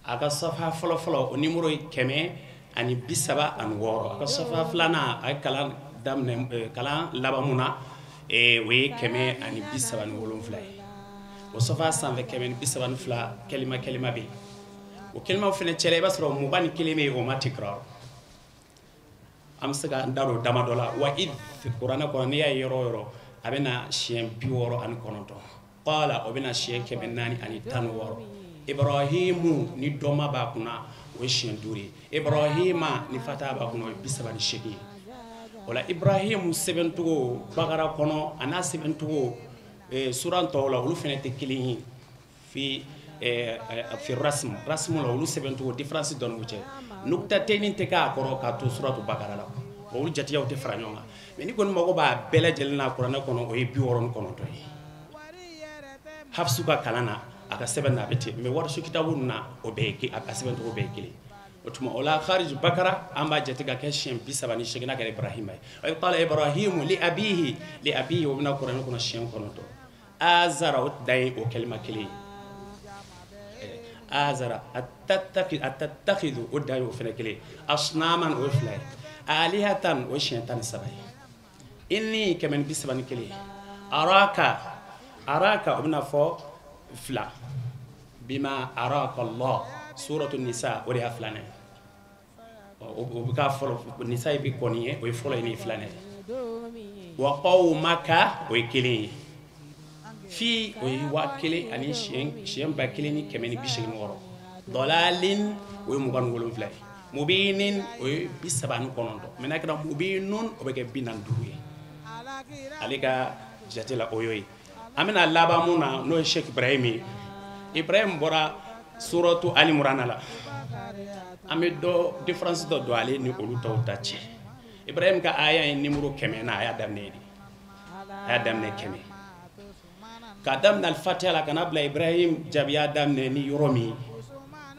A ka safa fɔlɔfɔlɔ o nimoro ye 136. A ka safa filanan, a ye kalan daminɛ, kalan laban mun na, o ye 137 ye. O safa sanfɛ 132 kalima kalima bɛ yen. O kalimaw fana cɛla, i b'a sɔrɔ 21 bɛ yen, o ma tikrar. An bɛ se k'an da don damadɔ la. Wa id kuranɛ kɔnɔ, n'i y'a ye yɔrɔ o yɔrɔ, a bɛ na siɲɛ 69. Qala, o bɛ na siɲɛ 416. Ibrahimu ni dɔma b'a kunna, o ye siɲɛ 5 ye. Ibrahima ni fata b'a kunna, o ye 38 ye. O la Ibrahimu sɛbɛncogo Bakara kɔnɔ, a n'a sɛbɛncogo suran tɔw la, olu fana tɛ kelen ye. Fi rasmu, rasmu la, olu sɛbɛncogo différence dɔɔni b'u cɛ. Nuktatɛni tɛ k'a kɔrɔ k'a to suratu Bakara la, olu jatiyaw tɛ fara ɲɔgɔn kan. Mais ni kɔni mago b'a bɛɛ lajɛlen na kuranɛ kɔnɔ, o ye 69 ye. Hafsu ka kalan na, a ka sɛbɛn na, a bɛ ten. Mais warisu kitabu ninnu na, o bɛɛ ye a sɛbɛncogo bɛɛ ye kelen. O tuma o la kharij Bakara, an b'a jate ka kɛ siɲɛ 38 n'a kɛra Ibrahima ye. Wa qala Ibrahimu li abihi, li abihi, o bɛna kuranɛ kɔnɔ siɲɛ 9. Azara, o dan ye o kalima kelen ye. Azara atattakidu, o dan ye o fana kelen ye. Asnaman, o ye 2 ye. Alihatan, o ye siɲɛ 13 ye. Inni, 131. Araka, araka, o bɛna fɔ 2. Bima araka Allah, suratu nisa, o de y'a filanan ye. O bɛ k'a fɔlɔ, nisa bɛ kɔni ye, o ye fɔlɔ ye, ni filanan ye. Wa qawmaka, o ye 1 ye. Fi, o ye 1000 ani siɲɛ 1186. Dalalin, o ye 27 ye. Mubinin, o ye 39. Mais n'a kɛra mubinun, o bɛ kɛ 45 ye. Ale ka jate la, o y'o ye. An bɛna laban mun na, n'o ye Sheikh Ibrahim ye. Ibrahim bɔra suratu Ali Murana la. An bɛ dɔ différence dɔ don ale ni olu tɔw ta cɛ. Ibrahim ka aya ye numéro 100 na, a y'a daminɛ de. A y'a daminɛ 100. K'a daminɛ Al-Fatiha la ka n'a bila Ibrahim jaabiya daminɛ ni yɔrɔ min,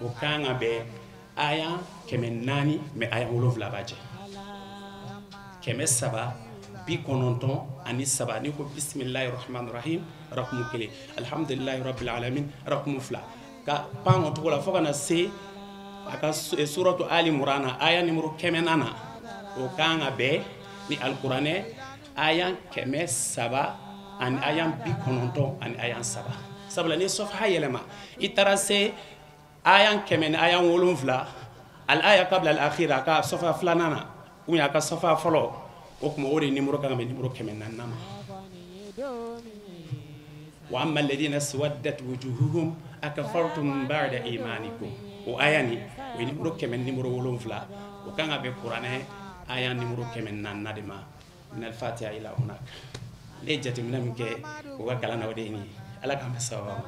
o kan ka bɛn aya 400, mais aya 7 b'a jɛ. 393. N'i ko bisimilahi rahmani rahim, rakumu 1, alhamdulilahi rabbil alamin, rakumu 2, ka pan o cogo la fo ka na se a ka suratu Ali Murana aya numéro 100 na, o kan ka bɛn ni alikuranɛ aya 300 ani aya 90 ani aya 3. Sabula ni sɔfa yɛlɛma, i taara se aya 100 ni aya 7, al aya qabla al akhira, a ka sɔfa filanan na, ou bien a ka sɔfa fɔlɔ, o tuma o de numéro kan ka bɛn numéro 400 ma. Wa amma alladhina swaddat wujuhuhum akafartum ba'da imanikum, o aya ni o ye numéro 100 numéro 7, o kan ka bɛn kuranɛ aya numéro 400 de ma. Min al-Fatiha ila hunak. Ne ye jateminɛ min kɛ o ka kalan na, o de ye nin ye. Ala k'an bɛn sababa ma.